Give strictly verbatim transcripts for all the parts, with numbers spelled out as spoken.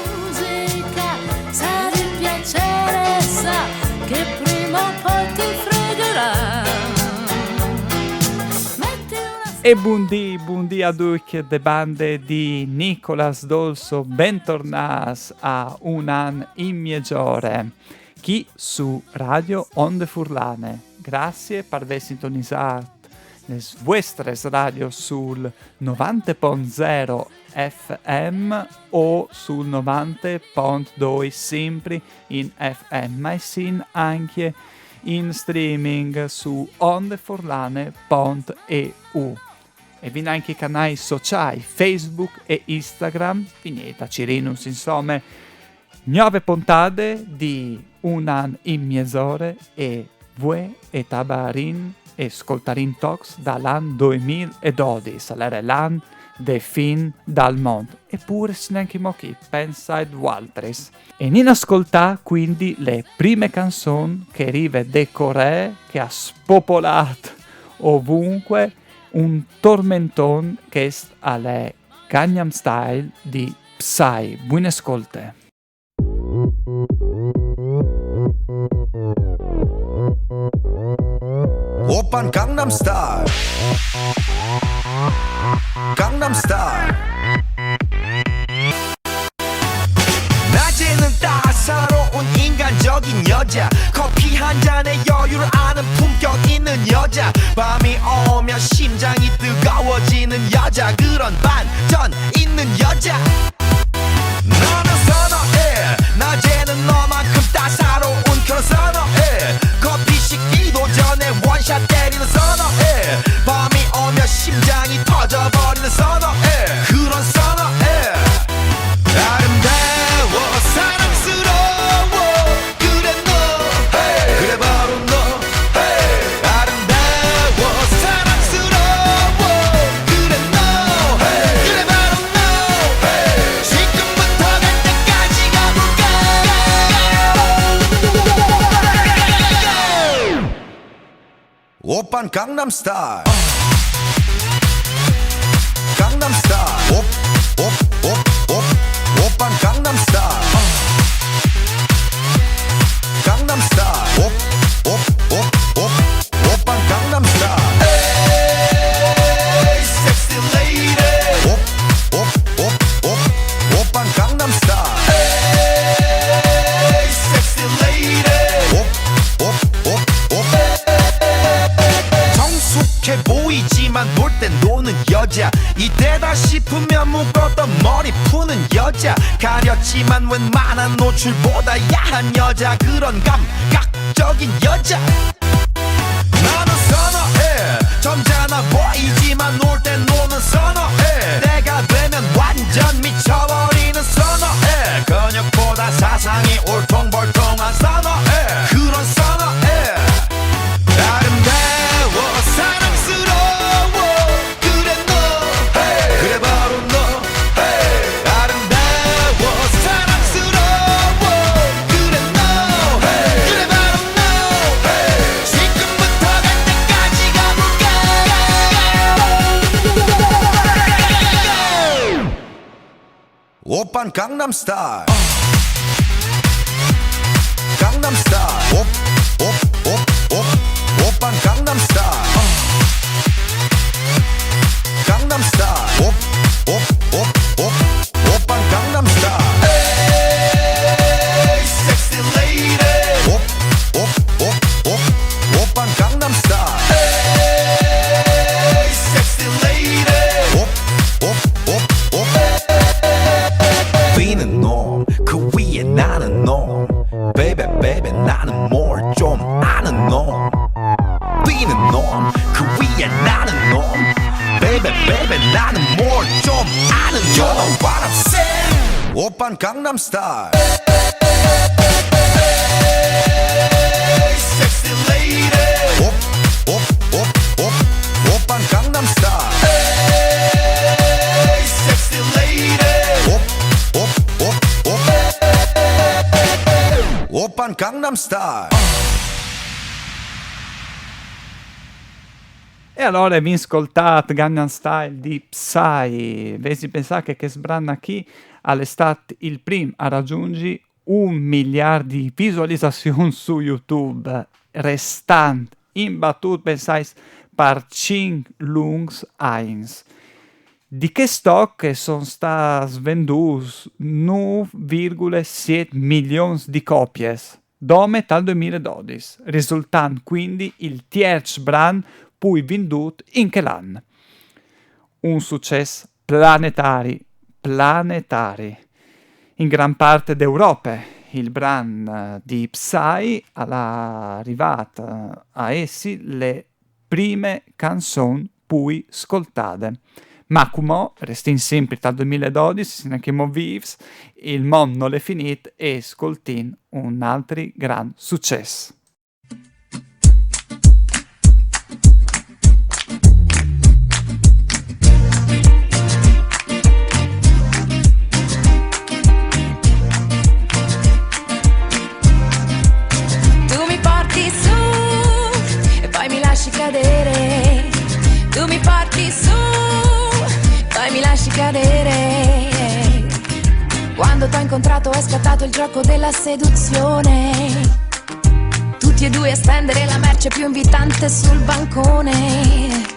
Musica, sarà il piacere, sa, che prima o poi ti fregherà. Metti una... E bundì, bundì a ducj de bande di Nicolas Dolso, bentornâts a Un an in miegiore, chi su Radio Onde Furlane. Grazie par vê sintonizât les vuestris radios sul novante pont zero F M o sul novante pont doi simpri in F M, ma sin ancje in streaming su ondefurlane pont E U. E vin ancje i canâi sociâi Facebook e Instagram, vignît a cirînus, insome. Gnove pontade di Un an in miegiore e vuê e tabarin e scoltarin tocs dal an doi mil e dodis, al jere l'an de fin dal mont. Epûr si stin ancjemò chi, pensait vualtris. E anìn a scoltâ cuindi le prime canzon che e rive de Coree, che e à spopolât dovunque, un tormenton, chest al è Gangnam Style di Psy. Buine scolte. Oppan Gangnam Style. Gangnam Style. 낮에는 따사로운 인간적인 여자, 커피 한 잔에 여유를 아는 품격 있는 여자, 밤이 오면 심장이 뜨거워지는 여자, 그런 반전 있는 여자. 나는 선어해. 낮에는 너만큼 따사로운 그런 선어해. 커피 식기도 전에 원샷 때리는 선어해. 밤이 오면 심장이 터져버리는 선어해. 그런 선어해. 아름다워, 사랑스러워. 그래 너, 그래 바로 너. 아름다워, 사랑스러워. 그래 너, 그래 바로 너. 지금부터 갈 때까지 가볼까? 오빤 Gangnam Style. Gangnam Style. 옵, 옵, 옵, 옵. 오빤 Gangnam Style. Gangnam Style. 옵, 옵, 옵, 옵. 오빤 Gangnam Style. Hey, sexy lady. 옵, 옵, 옵, 옵. 오빤 Gangnam Style. Hey, sexy lady. 옵, 옵, 옵, 옵. 정숙해 보이지만, 놀 땐 노는 여자. 이때다 싶으면 묶었던 머리 푸는 여자. 가렸지만 웬만한 노출보다 야한 여자. 그런 감각적인 여자. 나는 선어해. 점잖아 보이지만, 놀 땐 노는 선어해. 때가 되면 완전 미쳐버리는 선어해. 근육보다 사상이 울퉁불퉁한 선어해. 그런 선어해. 아름다워, 사랑스러워. 그래 너, 그래 바로 너. 아름다워, 사랑스러워. 그래 너, 그래 바로 너. 지금부터 갈 때까지 가볼까? 오빤 Gangnam Style. Gangnam Style. 옵, 옵, 옵, 옵. 오빤 Gangnam Style. Gangnam Style. 옵, 옵, 옵, 옵. 오빤 Gangnam Style. Hey, sexy lady. 옵, 옵, 옵, 옵. 오빤 Gangnam Style. Hey, sexy lady. 옵, 옵, 옵, 옵. 뛰는 놈, 그 위에 나는 놈. Baby, baby, 나는 뭘 좀 아는 놈. 뛰는 놈, 그 위에 나는 놈. Baby, baby, 나는 뭘 좀 아는 놈. You know what I'm saying? 오빤 Gangnam Style. Hey, sexy lady. 옵, 옵, 옵, 옵. 오빤 Gangnam Style. Hey, sexy lady. 옵, 옵, 옵, 옵. 오빤 Gangnam Style. E alore vin scoltât Gangnam Style di Psy. Vêso pensât che chest bran chi al è stât il prin a ragjunzi un miliard di visualizazions su YouTube, restant imbatût, pensait, par cinc luncs agns. Di chest toc a son stâts vendûts nûf virgule siet milions di copiis, dome tal doi mil e dodis, risultant cuindi il tierç bran plui vindût in chel an. Un sucès planetari, planetari. In gran part de Europe il bran, eh, di Psy al à rivât, eh, a jessi la prime canzon plui scoltade. Ma cumò, restint simpri tal doi mil e dodis, sint ancjemò vîfs, il mont nol è finît e scoltìn un altri grant sucès. Tu mi porti su e poi mi lasci cadere. Tu mi porti su, poi mi lasci cadere. Quando t'ho incontrato è scattato il gioco della seduzione. Tutti e due a spendere la merce più invitante sul bancone.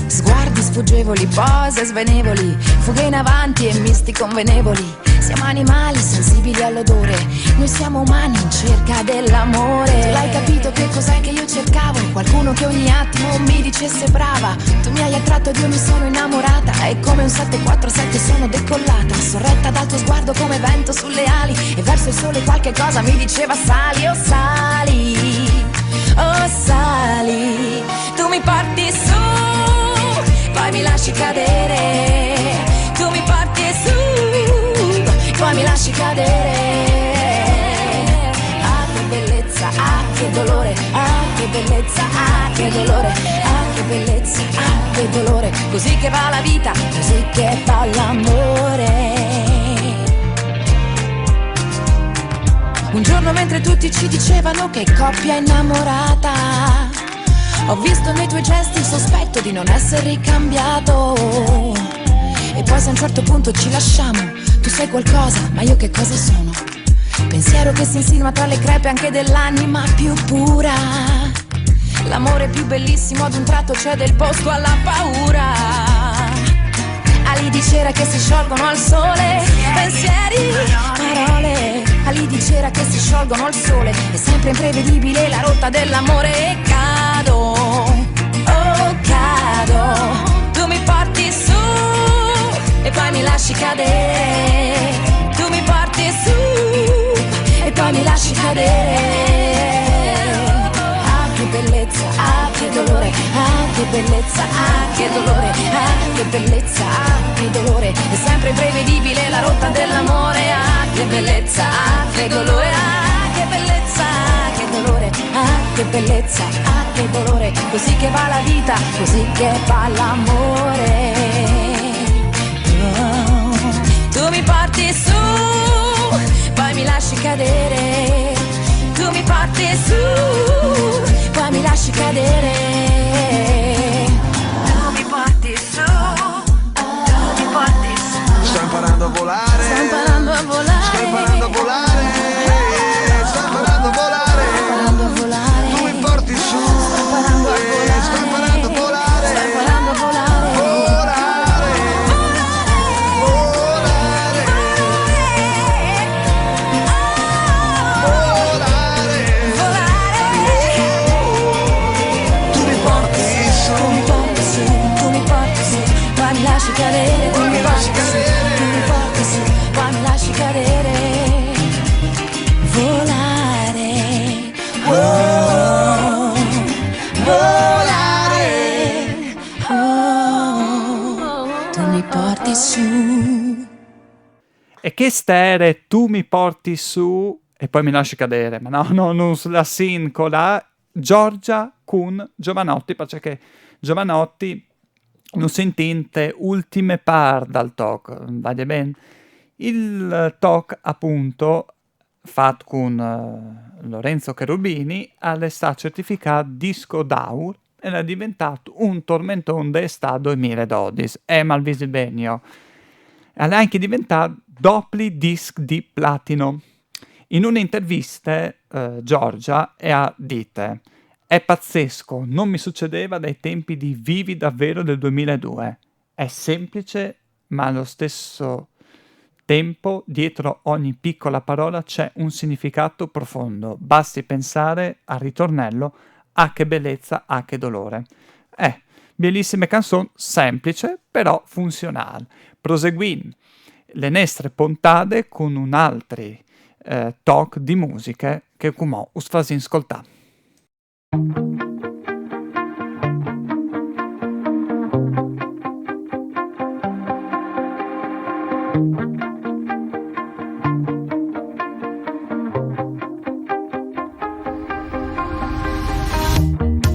Sguardi sfuggevoli, pose svenevoli, fughe in avanti e misti convenevoli. Siamo animali sensibili all'odore, noi siamo umani in cerca dell'amore. Tu l'hai capito che cos'è che io cercavo? Qualcuno che ogni attimo mi dicesse brava. Tu mi hai attratto ed io mi sono innamorata. È come un sette quattro sette, sono decollata. Sorretta dal tuo sguardo come vento sulle ali. E verso il sole qualche cosa mi diceva: sali, oh sali, oh sali. Tu mi porti su, poi mi lasci cadere. Tu mi porti su, poi mi lasci cadere. Ah, che bellezza, ah, che dolore. Ah, che bellezza, ah, che dolore. Ah, che bellezza, ah, che dolore. Così che va la vita, così che va l'amore. Un giorno, mentre tutti ci dicevano che coppia innamorata, ho visto nei tuoi gesti il sospetto di non essere ricambiato. E poi, se a un certo punto ci lasciamo, tu sei qualcosa, ma io che cosa sono? Pensiero che si insinua tra le crepe anche dell'anima più pura. L'amore più bellissimo ad un tratto cede il posto alla paura. Ali di cera che si sciolgono al sole, pensieri, parole. Ali di cera che si sciolgono al sole, è sempre imprevedibile la rotta dell'amore. E cado, oh cado, tu mi porti su e poi mi lasci cadere. Tu mi porti su e poi mi lasci cadere. Ah, che bellezza, ah, che dolore. Ah, che bellezza, ah, che dolore. Ah, che bellezza, ah, che dolore. È sempre imprevedibile la rotta dell'amore. Ah, che bellezza, ah, che dolore. Ah, che bellezza, ah, che dolore. Ah, che bellezza, ah, che dolore. Così che va la vita, così che va l'amore. Oh, tu mi porti su, poi mi lasci cadere. Tu mi porti su, poi mi lasci cadere. Tu mi porti su, tu mi porti su. Sto imparando a volare. Sto imparando a volare. Sto imparando a volare. Sto imparando a volare. Tu mi porti su. Sto imparando a volare. Sto imparando a volare. Sto imparando a volare. Volare. Volare. Volare. Volare. Tu mi porti su. Tu mi porti su, tu mi porti su, poi mi lasci cadere, tu mi porti su, tu mi porti su, poi mi lasci cadere. Volare, oh, volare, oh, tu mi porti su. E cheste ere Tu mi porti su e poi mi lasci cadere, ma no, no, nus lassìn colâ, Giorgia cun Jovanotti, parcè che Jovanotti nus intint te ultime part dal toc, va ben? Il toc, apont, fat cun, eh, Lorenzo Cherubini, al è stât certificât disco d'aur al è diventât un tormenton de estât doi mil e dodis, e mal visi ben jo. Al è ancje diventât dopli disc di platino. In une interviste, eh, Giorgia e à dite: "È pazzesco, non mi succedeva dai tempi di Vivi davvero del duemiladue. È semplice, ma allo stesso tempo dietro ogni piccola parola c'è un significato profondo. Basti pensare al ritornello: 'Ah, che bellezza, ah, che dolore'". Eh, bielissime canzon, semplice, però funzionâl. Proseguìn le nestre pontade cun un altri, eh, toc di musiche che cumò us fasìn scoltâ.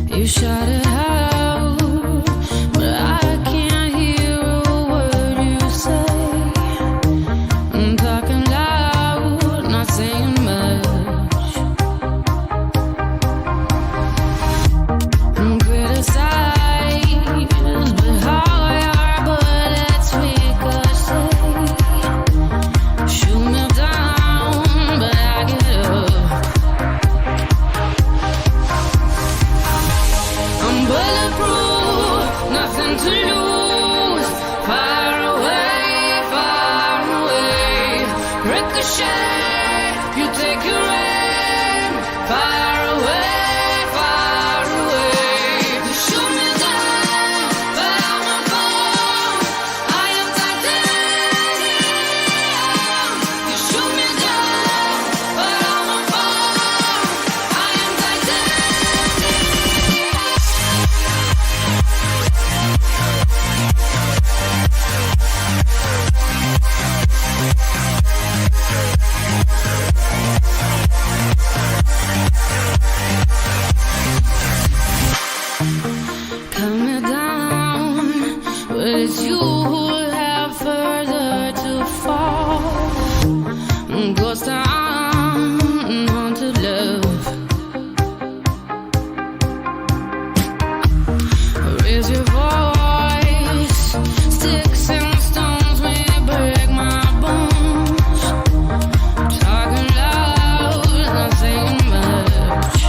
You shout it out, but I can't hear a word you say. I'm talking loud, not saying much. I'm criticized, but how are your bullets ricochet? Shoot me down, but I get up. I'm bulletproof, nothing to lose. Far away, far away. Ricochet, you take your aim. Far away, far away. You shoot me down, but I won't fall. I am titanium. You shoot me down, but I won't fall. I am titanium. Cut me down, but it's you who have further to fall. Ghost town, haunted love. Raise your voice. Sticks and stones may break my bones. Talking loud, not saying much.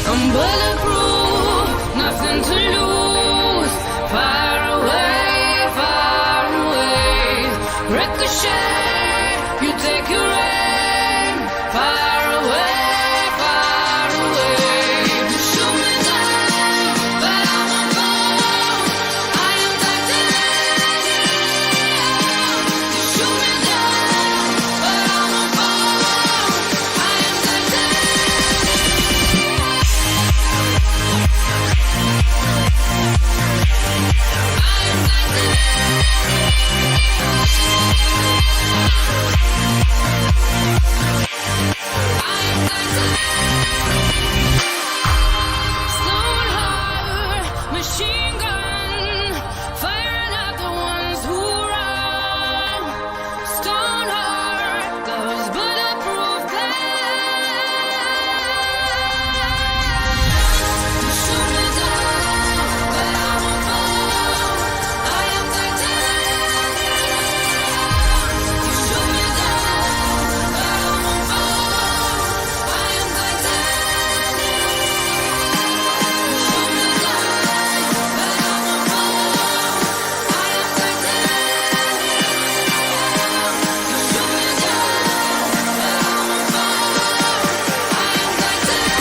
I'm bulletproof, nothing to lose. Far away, far away. Ricochet, you take your aim. Far away, far away. You shoot me down, but I won't fall. I am titanium. You shoot me down, but I won't fall. I am titanium. I am titanium. Stone heart, machine gun, firing at the ones who run. Stone heart, those bulletproof glass. You shoot me down, but I won't fall. I am titanium. You shoot me down, but I won't fall. I am titanium. You shoot me down, but I won't fall. I am titanium. You shoot me down, but I won't fall. I am titanium.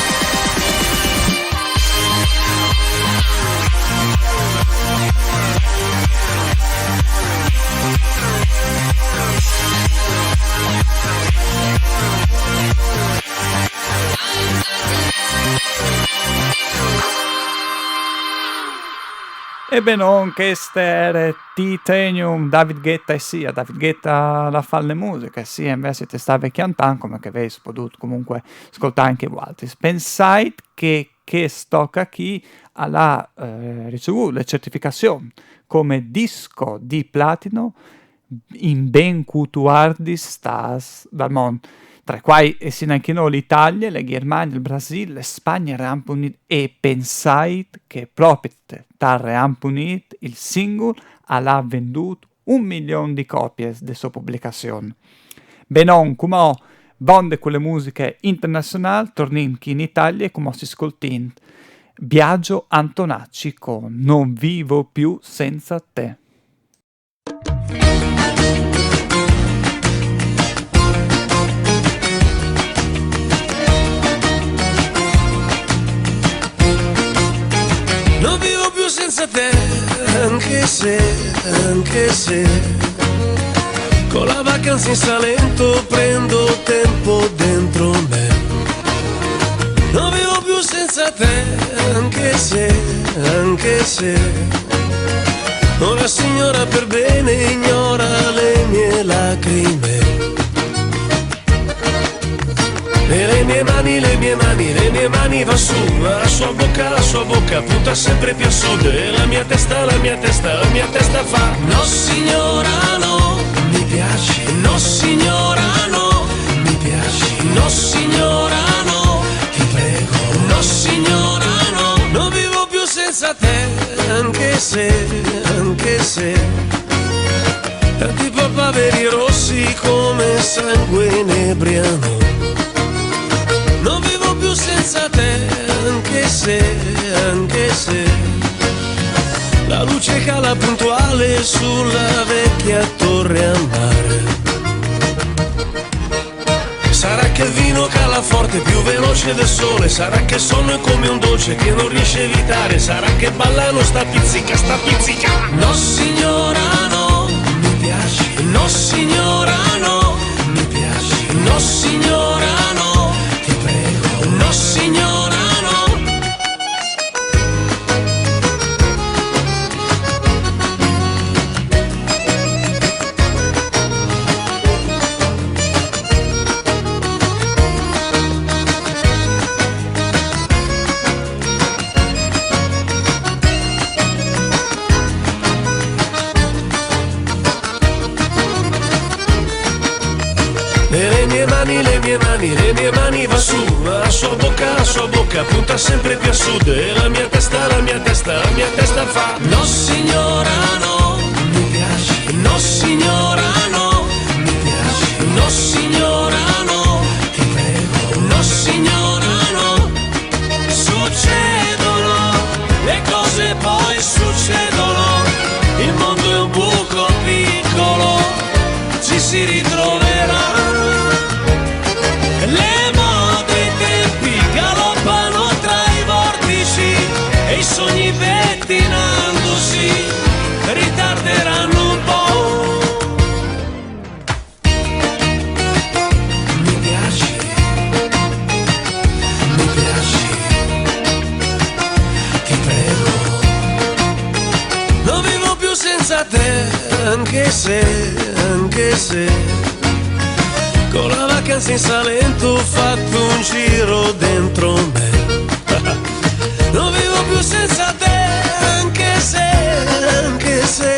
E benon, cheste e ere Titanium, David Guetta, e sì, a David Guetta la fa le musiche, e sì, e invezit e stave cjantant, come che vês podût comunque scoltâ ancje vualtris. Pensait che chest toc chi al à, eh, ricevût le certificazion come disco di platino in ben cutuardis stâts dal mont. Tra quai e sin anche noi l'Italia, la Germania, il Brasil, la Spagna, Reampunit e pensait che proprio tal Reampunit il singul al ha vendut un milion di copies de sua publicazione. Benon, cumò, vonde con le musiche internazionali, tornin qui in Italia e cumò si scoltint Biagio Antonacci con Non vivo più senza te. Non vivo più senza te, anche se, anche se con la vacanza in Salento prendo tempo dentro me. Non vivo più senza te, anche se, anche se una signora per bene ignora le mie lacrime. E le mie mani, le mie mani, le mie mani va su, la sua bocca, la sua bocca punta sempre più a sud. E la mia testa, la mia testa, la mia testa fa: no signora no, mi piaci. No signora no, mi piaci. No signora no, ti prego. No signora no, non vivo più senza te, anche se, anche se tanti papaveri rossi come sangue inebriano. Non vivo più senza te, anche se, anche se la luce cala puntuale sulla vecchia torre a mare. Sarà che il vino cala forte, più veloce del sole. Sarà che il sonno è come un dolce che non riesce a evitare. Sarà che ballano sta pizzica, sta pizzica. No signora no, mi piaci. No signora no, mi piaci. No signora no, ti prego. No signora no. E le mie mani, le mie mani, le mie mani va su, la sua bocca, la sua bocca punta sempre più a sud. E la mia testa, la mia testa, la mia testa fa: no signora no, mi piaci. No signora no, mi piaci. No signora no, ti prego. No signora no. Succedono, le cose poi succedono. Il mondo è un buco piccolo, ci si ritroverà. Le mode e i tempi galoppano tra i vortici e i sogni pettinandosi ritarderanno un po'. Mi piaci, mi piaci, ti prego. Non vivo più senza te, anche se, anche se con la vacanza in Salento ho fatto un giro dentro me. Non vivo più senza te, anche se, anche se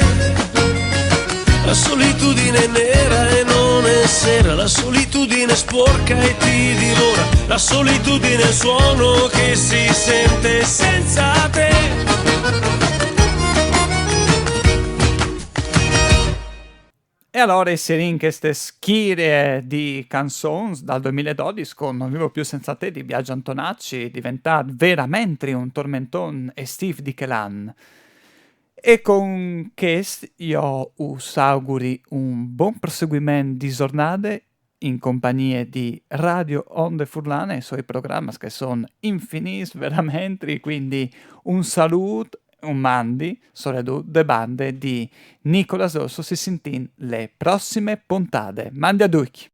la solitudine è nera e non è sera, la solitudine è sporca e ti divora, la solitudine è il suono che si sente senza te. E allora si rinca queste schire di canzons dal duemiladodici con Non vivo più senza te di Biagio Antonacci, diventà veramente un tormenton estiv di quel an. E con quest io us auguri un bon proseguiment di giornate in compagnia di Radio Onde Furlane e sui programmi che sono infiniti veramente, quindi un saluto, un mandi, soprattutto de bande di Nicola Sosso, si sentin le prossime puntate. Mandi a tutti!